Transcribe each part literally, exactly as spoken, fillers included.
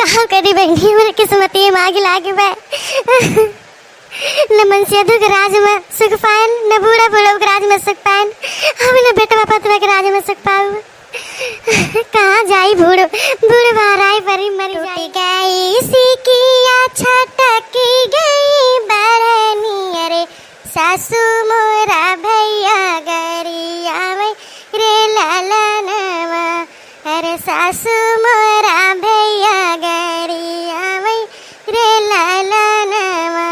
का करी बहिनी, हमरे किस्मतिये मा आगि लागि बा। न मनसेधू के राज मा सुख पाएन, न बूढ़ा बूढ़ऊ के राज मा सुख पाएन, अब न बेटवा पतवा के राज मा सुख पाऊ। कहाँ जाई बूढ़, बूढ़ बहराई परी मरि जाई। टूटि गई सिकिया छटकि गई बरनी, अरे सासु मोरा भैया गरियावै रे ललनवा, अरे सासु मोरा भैया गरियावै रे ललनवा।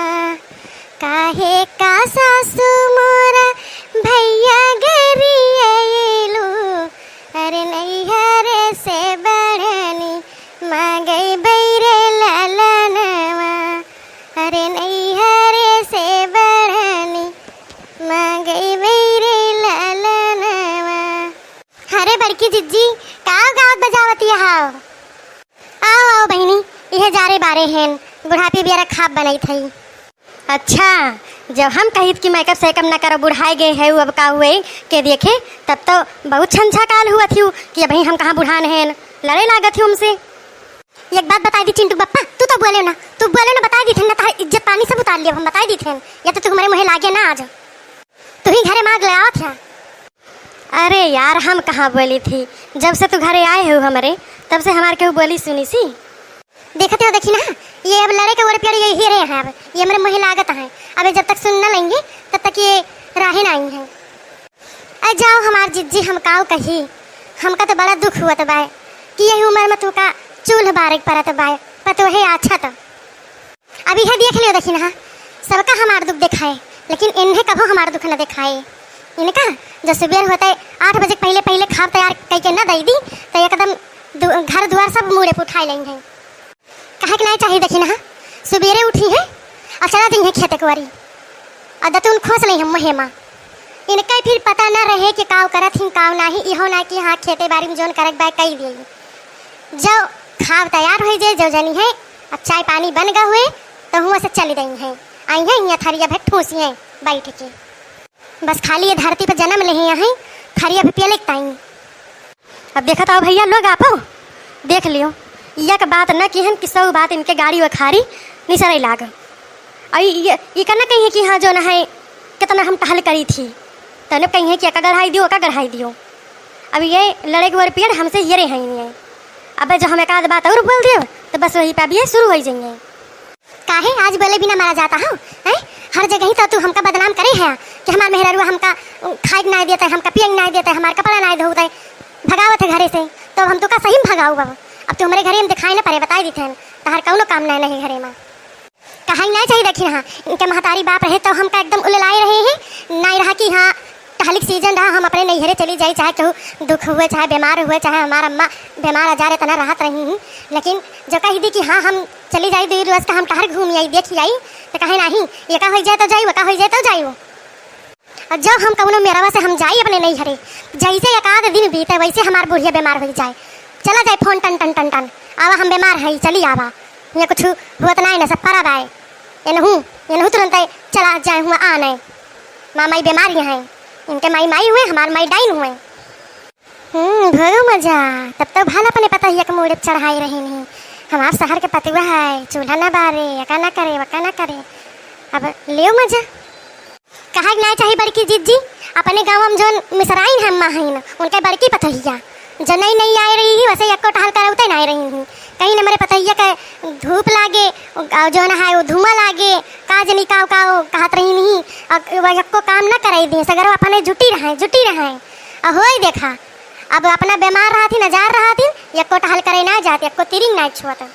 काहे का सासु मोरा भैया गरियलू, अरे नैहर से बरनी माँगै बै रे ललनवा, अरे नैहर से बरनी माँगै बै रे ललनवा। अरे बड़की जिज्जी, का गावत बजावत हौ? आओ, आओ बहिनी, इहे जारे बारे हैं, बुढ़ापी बियारा खाब बनइत हई। अच्छा, जब हम कहित कि मेकअप सेकअप न करो, बुढ़ाए गए है, अब का हुए के देखे, तब तो बहुत छंछा काल हुआ थी कि अबहीं हम कहाँ बुढ़ान हैं, लड़े लागत थी हमसे। एक बात बताई दी चिंटू बप्पा, तू तो बोले ना, तू बोले ना, बताई दी थे ना, तार इज्जत पानी सब उतार लिया, हम बताई दी थे, या तो तू हमारे मुँहे लागे ना आज, तू ही घरे मार ले आओ थे। अरे यार, हम कहाँ बोली थी? जब से तू घरे आए हो हमरे, तब से हमार केहू बोली सुनी सी? देखते हो, देखी ना, ये अब लड़े के ओर पेड़ यही रहे हैं। अब ये हमरे मुँहे लागत हैं। अब ये जब तक सुन न लेंगे, तब तक ये राहे ना आई हैं। अरे जाओ हमार जिज्जी, हम काऊ कही, हमका तो बड़ा दुख हुआ तो बाय कि यही उम्र में तू का चूल्ह बारे के परत बाय, पर तो वही अच्छा तो। अब इहे देख लियो, देखी ना, सबका हमार दुख देखाए, लेकिन इन्हें कभो हमार दुख न देखाए। इनका जो सुबेर होते आठ बजे के पहिले, पहिले खाब तैयार कइके न दई दी, तो एकदम दु-, घर दुआर सब मूड़े पे उठाए लेई हैं। कहे के नाई चाही, देखी ना, सुबेरे उठी हैं और चला दी हैं खेते के वारी, और दतुन खोस लेई हैं मुँहे मा। इनके फिर पता न रहे कि काव करत ही, काव नाही, इहो ना कि हाँ, खेते बारी में जौन करक बा, कई दिए। जब खाब तैयार होइ जाए, जब जनी है, अब चाय पानी बन गा हुए, तो हुआँ से चली गई हैं। आई हैं, यहाँ थरिया भर ठूसी हैं बैठ के। बस खाली ये धरती पर जन्म ले हैं, थरिया भर पियले के ताई। अब देखत आओ भैया लोग, आपो देख लियो, एक बात न किहन कि सौ बात इनके गाड़ी उखारी निसरे लाग। और ये, ये का न कहिए कि हाँ, जौन है, कितना हम टहल करी थी, तने कहिए कि एका गढ़ाई दियो, ओका गढ़ाई दियो। अब ये लड़े के वर पेड़ हमसे ये रहे हैं ये। अब जब हम एक आध बात और बोल दियो, तो बस वही पे अब ये शुरू हो जाइए। काहे आज बोले बिना मरा जाता हो, हैं? हर जगह ही तो तू हमका बदनाम करे है कि हमार मेहरारू हमका खाए के नाय देते, हमका पिए के नाय देते, हमार कपड़ा नाय धोते, भगावत है घरे से। तो अब हम तो का सही में भगाऊ अब? अब तो हमरे घरे में दिखाई ना पड़े, बताई दी थे, तहार कौनो काम नाय नहीं घरे में। कहाई नाय चाहिए, देखी ना, इनके महतारी बाप रहे तो हमका एकदम उललाए रहे हैं, नाय रहा कि हाँ, टहलिक सीजन रहा, हम अपने नैहरे चली जाई, चाहे केहू दुख हुए, चाहे बीमार हुए, चाहे हमार अम्मा बीमार आजार इतना रहत रही हैं, लेकिन जो कही दी कि हाँ, हम चली जाई, दुई रोज का हम टहर घूम आई, देख आई, तो कहे नाही, ये का हो जाए तो जाई, वो का हो जाए तो जाई वो। और जब हम कौनो मेरवा से हम जाई अपने नैहरे, जैसे एक आध दिन बीते, वैसे हमार बुढ़िया बीमार हो जाए, चला जाए फोन टन टन टन टन, आवा हम बीमार है, चली आवा, ये कुछ हुआ तो ना, सब परब आए, एनहू, एनहू तुरंत चला जाए हुआ आने। माँ माई बीमारी हैं, इनके माई माई हुए, हमार माई डाइन हुए। हम्म, भरो मजा। तब तो भल अपने पतोहिया के मूड़े पे चढ़ाई रही नहीं। हमार शहर के पतुआ है, चूल्हा ना बारे, एका ना करे, वका ना करे। अब लेव मजा। कहा के ना चाही बड़की जिज्जी, अपने गाँव में जौन मिसराइन है अम्मा हईन, उनके बड़की पतोहिया, जो नई नई आए रही ही, वैसे एको टहल करौते ना रही ही। कहीं न मेरे पतोहिया के धूप लागे, और जौन है वो धुआं लागे, का जनी काव काव कहत रही नहीं, और वो एको काम ना कराई दी, सगरो अपने जुटी रहे, जुटी रहे। और होई देखा, अब अपना बीमार रहत ही, नजार रहत ही, एको टहल करे ना जात, एको तिरिंग ना छुअत।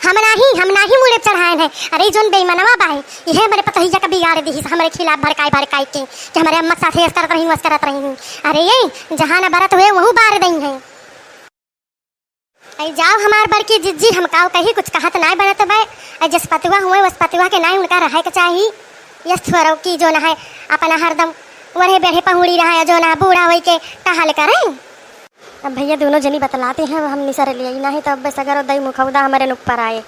हम नाही, हम नाही मूड़े चढ़ाएन है। अरे, जौन बेईमनवा बाहे, इहे हमरे पतोहिया का बिगाड़ दिहिस, हमरे खिलाफ भड़काई भड़काई के, कि हमरे अम्मा के साथे ऐस करत रही, वस करत रही। अरे, ये जहाँ न बरत हुए, वहू बार दई है। आई जाओ हमार बड़की जिज्जी, हम काव कही, कुछ कहत नाय बनत बाय। आ जस पतुआ हुए, वस पतुआ के नाय उनका रहे के चाही। यस थोरौ की जौन है, अपना हरदम ओढ़े बेढ़े पहुड़ी रहे, जौन है बूढ़ा होई के टहल करे। अब भैया दोनों जनी बतलाते हैं, अब हम निसर लिए, नहीं तो अब सगरो दई मुखौदा हमरे नुक पर आए।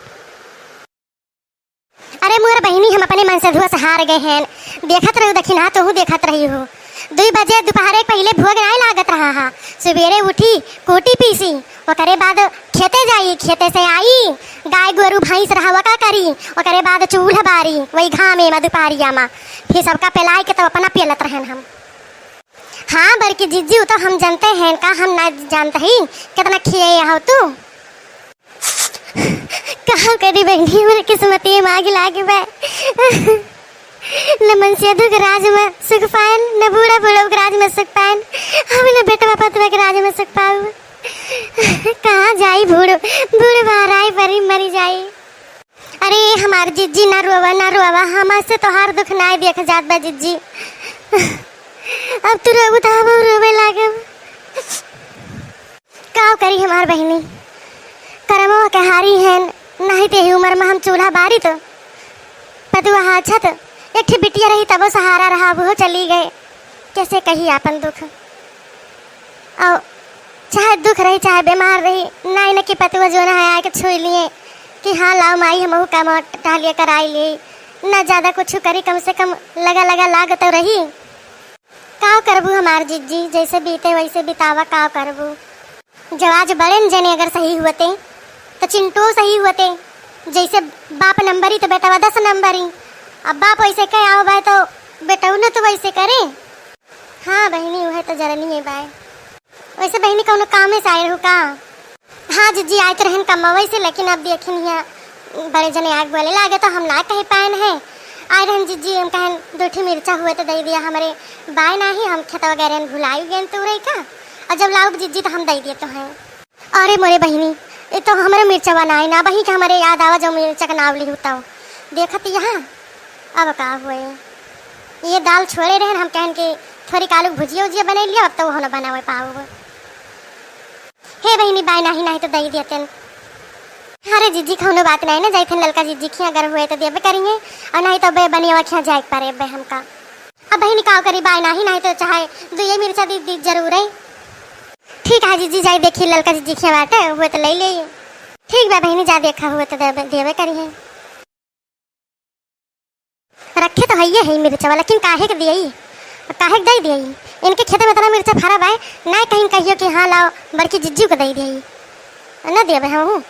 अरे मोर बहिनी, हम अपने मनसेधुआ से हार गए हैं। देखत रहू दखिनहा, तोहू देखत रही हो। दुई बजे दुपहरे पहिले भोग नाय लागत रहा हा। सुबेरे उठी, कूटी पीसी, ओकरे बाद खेते जाई, खेते से आई, गाय गोरू भैंस रहा वका करी, ओकरे बाद चूल्हा बारी, वही घामे मा दुपहरिया मा, फिर सबका पेलाए के तब अपना पेलत रहन हम। हाँ बड़की जिज्जी, उ तो हम जानते हैं, का हम ना जानते ही, कितना खिए हो तू। का करी बहिनी, हमरे किस्मतिये मा आगि लागे बा। न मनसेधू के राज मा सुख पाएन, न बूढ़ा बूढ़ऊ के राज मा सुख पाएन, हम न बेटवा पतवा के राज मा सुख पाऊ। कहाँ जाई बूढ़, बूढ़ बहराई परी मरी जाई। अरे हमार जिज्जी, ना रोवा, ना रोवा, हमसे तोहार दुख नाय देख जात बा जिज्जी। अब तू रोबू त हमहू रोवे लागब। का करी हमार बहिनी, करमवा के हारी हैं, नाहीं ते ही उमर मा हम चूल्हा बारी तो पतुआ हाछत, एक ठे बिटिया रही तबो सहारा रहा, वो चली गए। कैसे कही आपन दुख? और चाहे दुख रही, चाहे बीमार रही, ना इनके पतुआ जो ना है आके छुई लिए कि हाँ लाओ माई, हमहू काम टहलिया कराई लिए, ना ज्यादा कुछ करी, कम से कम लगा लगा लाग तो रही। का करबू हमार जिज्जी, जैसे बीते वैसे बितावा, का करबू? जब आज बड़े न जने अगर सही हुअते, तो चिंटू सही हुअते। जैसे बाप नंबरी तो बेटवा दस नंबरी। अब बाप वैसे कहे आओ बाय तो बेटऊ न तो वैसे करे। हाँ बहिनी, उहे तो जरनी है बाय। वैसे बहिनी कौनो कामे से आए रहू का? हाँ जिज्जी, आए तो रहन कमवे से, लेकिन अब देखिन हिया बड़े जने आग बोले लागे तो हम ना कह पाएन है। आए रहन जिज्जी, हम कहन दो ठी मिर्चा हुए तो दे दिया, हमरे बाय नाही, हम खेतवा गए रहन भुलाई गए तो रही का, और जब लाउब जिज्जी तो हम दे दिए तो हैं। अरे मोरे बहिनी, ये तो हमरे मिर्चवा नाही ना बही के हमरे याद आवा जो मिर्चा के नाव लिहू तो देखत यहाँ अब का हुए। ये दाल छोड़े रहन, हम कहन कि थोड़ी कालू भुजिया उजिया बने लिया, अब तो वो ना बनावे पाऊ। हे बहिनी, बाय नाही, नाही तो दई देतेन। अरे जिज्जी, कौनो बात नाही ना, जाइथन ललका जिज्जी खिया, अगर हुए तो देबे करिए, और नाही तो बे बनियावा खिया जाए के परे बे हमका। अब बहिनी का करी, बाय नाही, नाही तो चाहे दुइये मिर्चा दी, दी जरूर है। ठीक है जिज्जी, जाई देखी ललका जिज्जी खिया बाटे, हुए तो ले ले। ठीक बा बहिनी, जा देखा हुए तो देबे, देबे करिए। रखे तो हइये है मिर्चवा, लेकिन काहे के दियई? काहे के दे दियई? इनके खेते में इतना मिर्चा फरा बाय, ना कहीं कहियो कि हाँ लाओ बड़की जिज्जू के दे दियई। न देबे हम हूँ।